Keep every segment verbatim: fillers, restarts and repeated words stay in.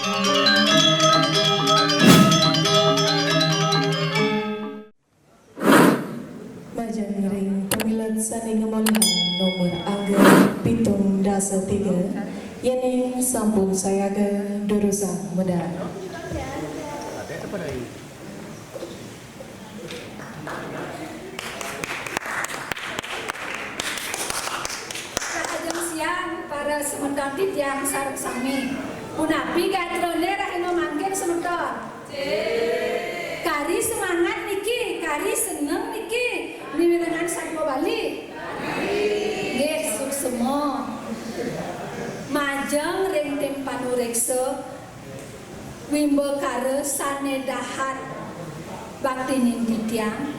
Majeng ring pamilet sané ngamolihang nomor angga pitung dasa tiga, yéning sampun sayaga durusang medal. Rahajeng siang, para semeton titiang sareng sami. Punapi gatrané rahina mangkin, semeton? Kari semangat niki, kari seneng niki, mirengang satua Bali? Nggih, suksema. Majeng ring tim panuréksa, wimbakara sané dahat baktinin titiang.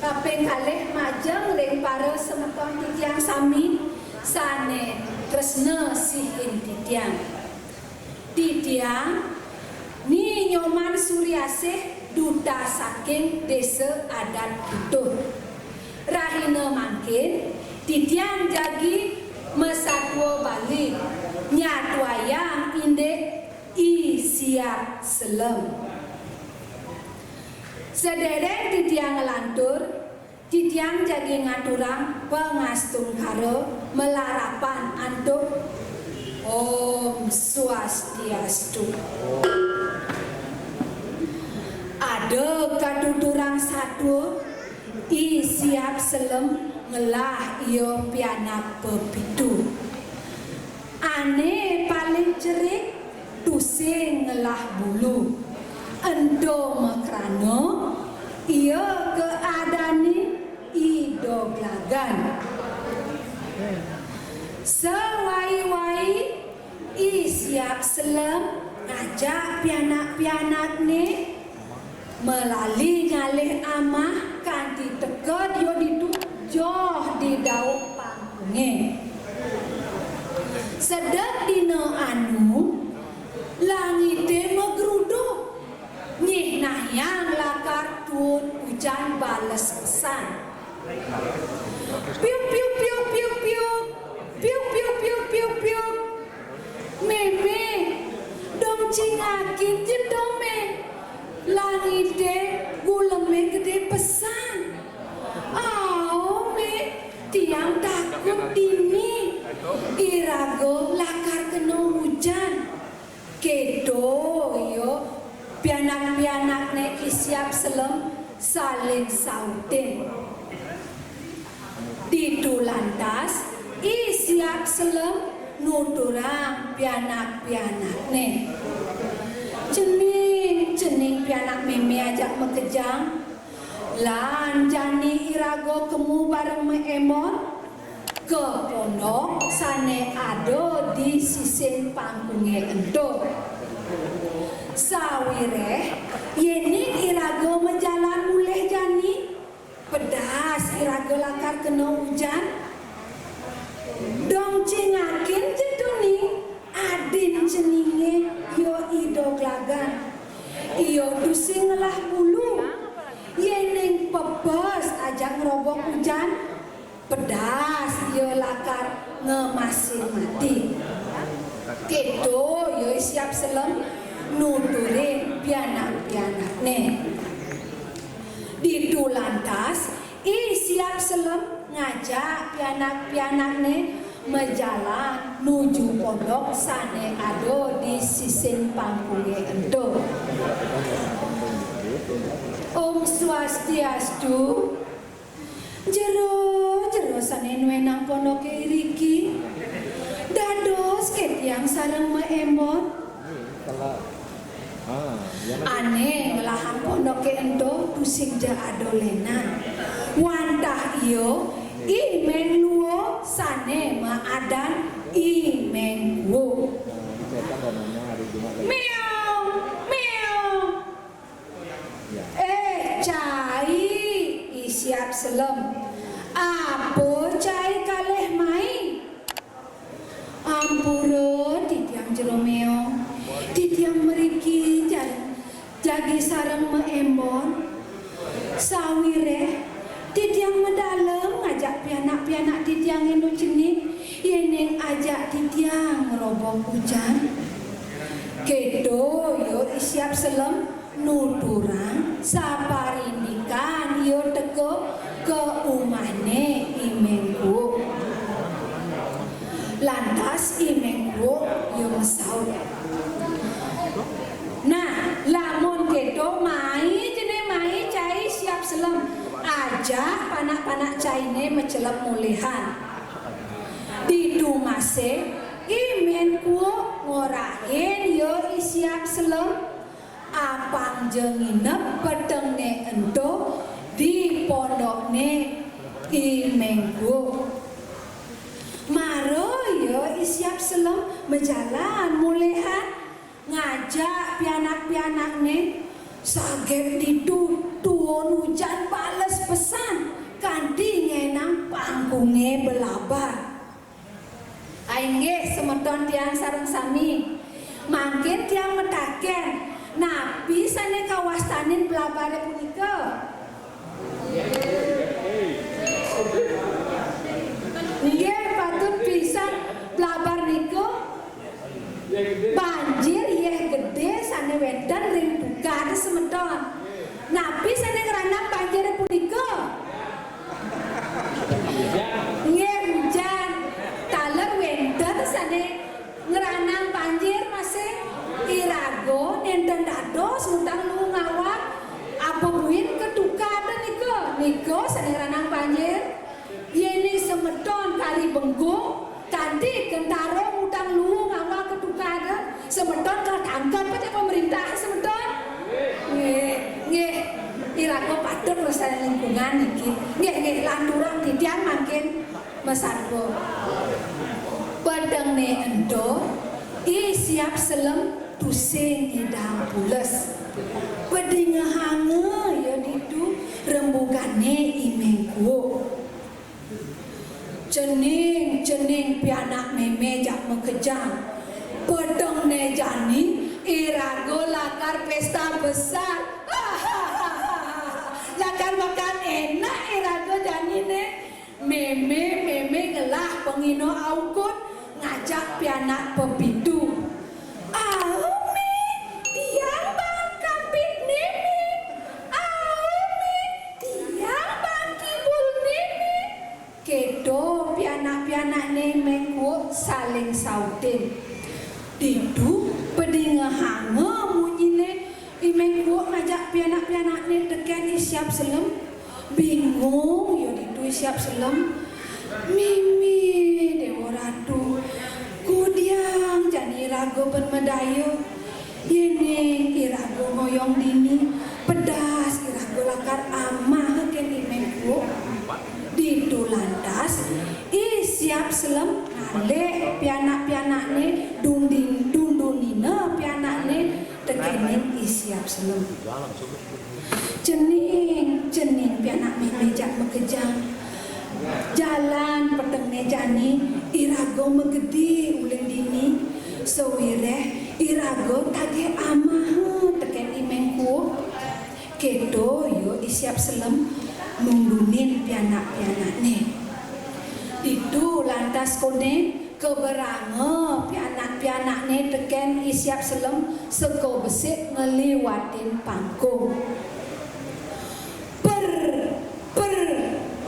Kaping kalih majeng ring para semeton titiang sami sané tresna sihin titiang. Titiang Ni Nyoman Suryasih, duta saking Désa Adat Butuh. Rahina mangkin, titiang jagi masatua Bali, nyatuayang indik I Siap Selem. Sadéréng titiang nglantur, titiang jagi ngaturang pangastungkara malarapan antuk Om Swastiastu. Ada katuturang satua, I Siap Selem ngelah ia pianak pepitu. Ané paling cerik tusing ngelah bulu. Ento makrana ia kaadanin I Doglagan. Sawai-wai I Siap Selem ngajak pianak-pianakné malali ngalih amah kanti teka ia ditu joh di dauh pangkungé. Sedek dina anu, langité magruduk, nyihnayang lakar tuun ujan bales pesan. Piuk, piuk, piuk, piuk, piuk. Piuk, piuk, piuk, piuk, piuk. Mémé, dong cingakin ja dong, Mé. Langité gulemé gedé pesan. Ao, Mé, tiang takut dini. Iraga lakar kena ujan. Kéto ia pianak-pianakné I Siap Selem saling sautin. Ditu lantas, I Siap Selem nuturang pianak-pianakné. Cening, cening pianak mémé ajak makejang, lan jani iraga kemu bareng Mak Embon ka pondok sané ada di sisin pangkungé ento. Sawiréh, yéning iraga majalan mulih jani, pedas iraga lakar kena ujan. Dong cingakin ja dini, adin ceningé ia I Doglagan. Ia tusing ngelah bulu. Yéning pepes ajak ngrobok ujan, pedas ia lakar ngemasin mati. Kéto ia I Siap Selem nuturin pianak-pianakné. Ditu lantas, I Siap Selem ngajak pianak-pianakné majalan nuju pondok sané ada di sisin pangkungé ento. Om Swastiastu. Jero-jero sané nuénang pondoké iriki, dados ké tiang sareng Mak Embon. Ané ngelahang pondoké ento tusing ja ada lénan. Wantah ia I Méng Luo sané maadan I Méng Kuuk. Méong, méong. Eh, cai, I Siap Selem. Apa cai kalih mai? Ampura, titiang Jero Méong. Titiang mriki ja-, jagi sareng Mak Embon. Sawiréh, titiang madalem ngajak pianak-pianak titiang ento cenik, yéning ajak titiang ngrobok ujan. Kéto ia I Siap Selem nuturang saparindikan ia teka ka umahné I Méng Kuuk. Lantas I Méng Kuuk ia masaut, "Nah, lamun kéto mai ja né mai cai Siap Selem, ajak panak-panak cainé macelep mulihan." Ditu masih I Méng Kuuk ngorahin ia I Siap Selem, apang ja nginep petengné ento di pondokné I Méng Kuuk. Mara ia I Siap Selem majalan mulihan ngajak pianak-pianakné, saget ditu tuun ujan bales pesan kanti ngenang pangkungé blabar. Inggih, semeton tiang sareng sami. Mangkin tiang mataken, napi sané kawastanin blabaré punika? Inggih, patut pisan, blabar nika banjir yéh gedé sané wénten ring tukadé, semeton. Napi sané ngranang banjiré punika? Nggih, ujan. Taler wénten sané ngranang banjir masih. Iraga nénten dados ngutang luung awak. Apa buin ka tukadé nika? Nika sané ngranang banjir. Yéning semeton kari bengkung, kanti kentara ngutang luung awak ka tukadé, semeton ketangkep aja pemerintah, semeton. Nggih, nggih. Iraga patut nglestariang lingkungan niki. Nggih, nggih, lanturang titiang mangkin masatua. Petengné ento, I Siap Selem tusing ngidang pules. Padingehanga ia ditu rembugané I Méng Kuuk. Cening, cening pianak mémé jak makejang. Petengné jani iraga lakar pésta besar. Lakar makan enak iraga janiné. Mémé, mémé ngelah pangina aukud ngajak pianak pepitu. "Au, Mé, tiang baan kampit né, Mé. Au, Mé, tiang baan kibul né, Mé." Kéto pianak-pianakné I Méng Kuuk saling sautin. Ditu padingehanga munyiné I Méng Kuuk ngajak pianak-pianakné tekén I Siap Selem. Bingung ia ditu I Siap Selem. "Mémé Déwa Ratu, kudiang jani iraga ban madaya. Yéning iraga ngoyong dini, pedas iraga lakar amah kén I Méng Kuuk." Ditu lantas I Siap Selem ngalih pianak-pianakné, dundin-, dundunina pianakné tekéning I Siap Selem. Cening, cening pianak mémé jak makejang. Jalan petengné jani iraga magedi uling dini, sawiréh iraga tagih amaha tekén I Méng Kuuk. Kéto ia I Siap Selem nundunin pianak-pianakné. Ditu lantas koné kaberanga pianak-pianakné tekén I Siap Selem seka besik ngliwatin pangkung. Per, per,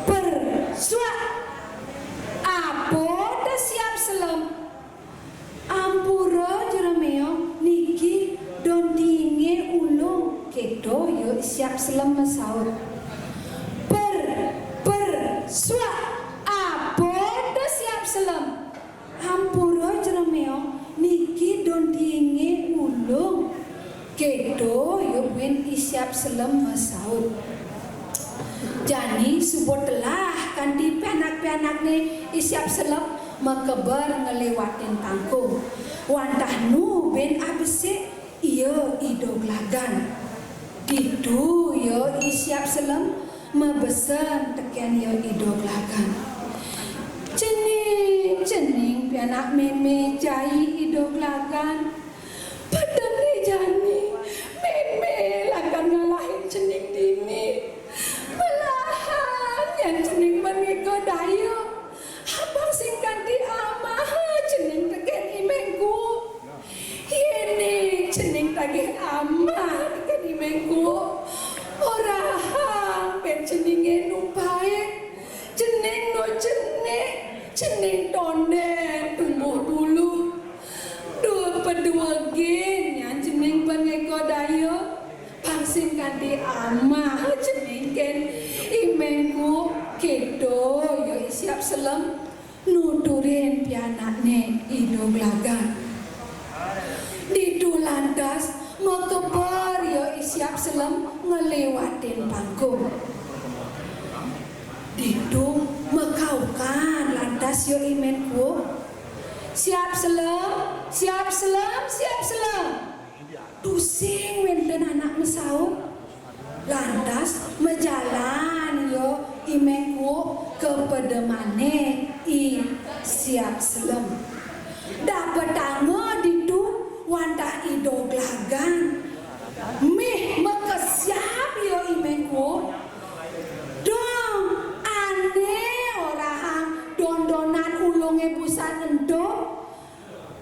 per, suak. "Apa to Siap Selem?" "Ampura, Jero Méong, niki don tiingé ulung," kéto ia Siap Selem masaut. Per, per, suak. "Apa to Siap Selem?" "Ampura, Jero Méong, niki don tiingé ulung." Kéto ia buin I Siap Selem masaut. Jani suba telah kanti pianak-pianakné I Siap Selem makeber ngliwatin pangkung. Wantah nu buin abesik ia I Doglagan. Ditu ia I Siap Selem mabesen tekén ia I Doglagan. "Cening, cening pianak mémé cai I Doglagan. Petengné jani mémé lakar ngalahin cening dini. Malahan yén cening ban ngéga daya, apang sing kanti amaha cening tekén I Méng Kuuk. Yéning Nggih amah, kén I Méng Kuuk. Orahang bén ceningé nu paih. Cening nu cenik, cening tondén tumbuh bulu. Duh padué gén nyan cening bén ngéga daya. Pang sing kanti amah cening kén I Méng Kuuk, kéto ya I Siap Selem. Nuturin pianakné I Doglagan. Ditu lantas makeber ya I Siap Selem ngléwatin pangkung. Ditu makaukan lantas ya I Méng Kuuk. "Siap Selem, Siap Selem, Siap Selem." Tusing wénten anak masaut. Lantas majalan ya I Méng Kuuk ka pedemané I Siap Selem. Dapetanga ditu wantah I Doglagan. Mih makesiab ya I Méng Kuuk. "Dong, ané orahang dondonan ulungé busan ento."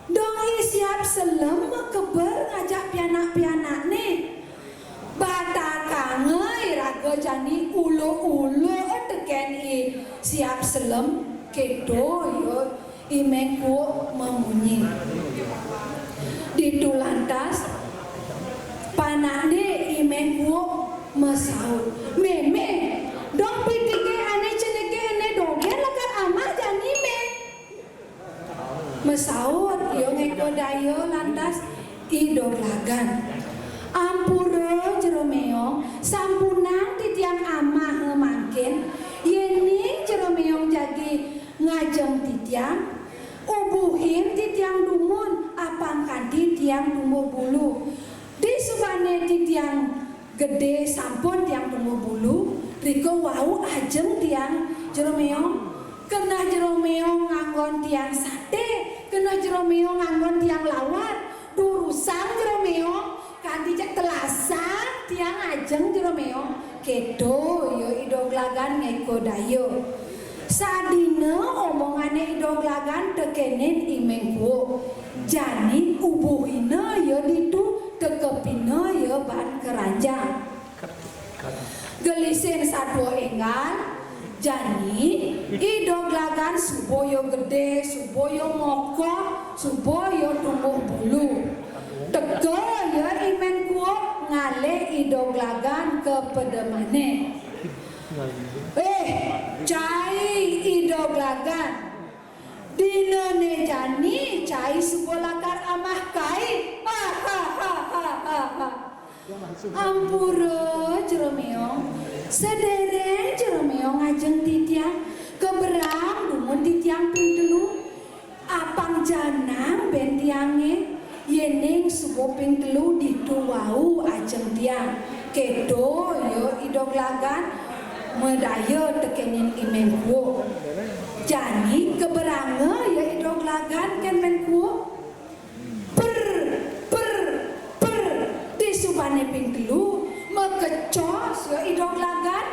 Dong I Siap Selem makeber ngajak pianak-pianakné. Batakanga iraga jani ulu-ulu tekén I Siap Selem, kéto ya I Méng Kuuk mamunyi. Ditu lantas panakné I Méng Kuuk masaut, "Mé, mé, dong pitiké ané ceniké éné dogén lakar amah jani, mé." Masaut ya ngéga daya lantas I Doglagan. "Ampura Jero Méong, sampunang titiang amah mangkin, yéning Jero Méong jagi ngajeng titiang, ubuhin titiang dumun, apang kanti tiang tumbuh bulu. Disubané titiang gedé sampun tiang tumbuh bulu, rika wau ajeng tiang Jero Méong. Keneh Jero Méong nganggon tiang saté, keneh Jero Méong nganggon tiang lawar, durusang Jero Méong, kanti jak telasang tiang ajeng Jero Méong." Kéto ya I Doglagan ngéga daya. Sadina omongané I Doglagan tekénin I Méng Kuuk. Jani ubuhina ya ditu, tekepina ya baan keranjang. Gelisin satua énggal, jani I Doglagan suba ya gedé, suba ya mokoh, suba ya tumbuh bulu. Teka ya I Méng Kuuk ngalih I Doglagan ka pedemané. "Eh, cai I Doglagan. Dinané jani cai suba lakar amah kai. Hahaha." "Ampura Jero Méong, sadéréng Jero Méong ngajeng titiang, keberang dumun titiang ping telu. Apang janang bén tiangé, yéning suba ping telu ditu wau ajeng tiang." Kéto ya I Doglagan madaya tekénin I Méng Kuuk. Jani keberanga ya I Doglagan kén Méng Kuuk. Per, per, per, disubané ping telu, makecos ya I Doglagan,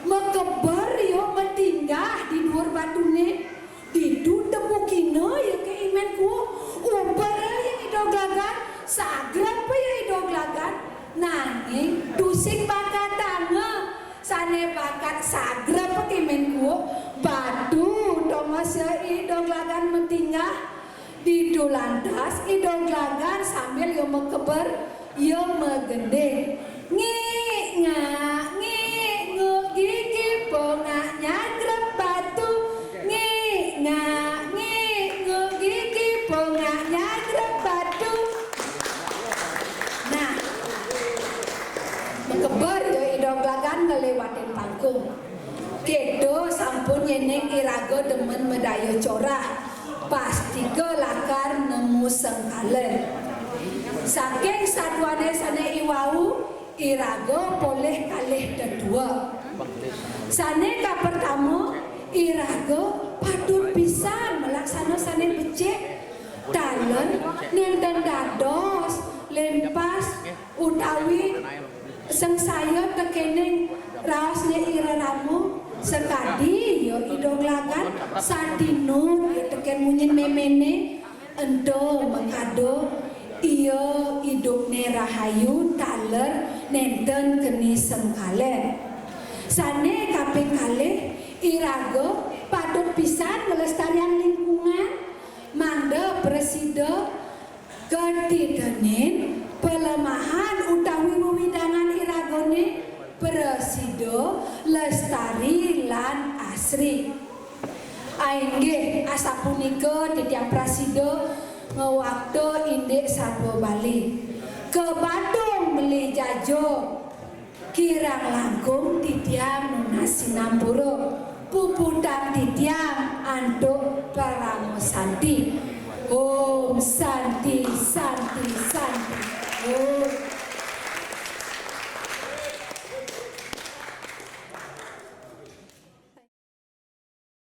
makeber ya matinggah di duur batuné. Ditu tepukina ya ké I Méng Kuuk, uber ya I Doglagan, sagrep ya I Doglagan, nanging tusing bakatanga. Sané bakat sagrep ké I Méng Kuuk, batu tongos ya I Doglagan matinggah. Ditu lantas I Doglagan sambil ya makeber, ya magending. Ngik ngak, ngik nguk, gigi pongak nyagrep batu. Ngik ngak, ngik nguk, gigi pongak nyagrep batu. Nah, makeber ya I Doglagan ngléwatin pangkung. Kéto sampun yéning iraga demen madaya corah, pastika lakar nemu sengkala. Saking satuané sané iwau, iraga polih kalih tetua. Sané kapertama, iraga patut pisan malaksana sané becik, taler nénten dados lempas utawi sangsaya tekéning raosné I Rerama, sakadi ya I Doglagan, sadina ya tekén munyin méméné, ento makada Iya, idupné rahayu taler nénten keni sengkalen. Sané kaping kalih, iraga patut pisan nglestariang lingkungan, mangda prasida katidenin palemahan utawi wewidangan iragané prasida lestari lan asri. Ainggih, asapunika titiang prasida ngwakta indik sarwa Bali. Ka Badung meli jaja, kirang langkung titiang nunas sinampura. Puputang titiang antuk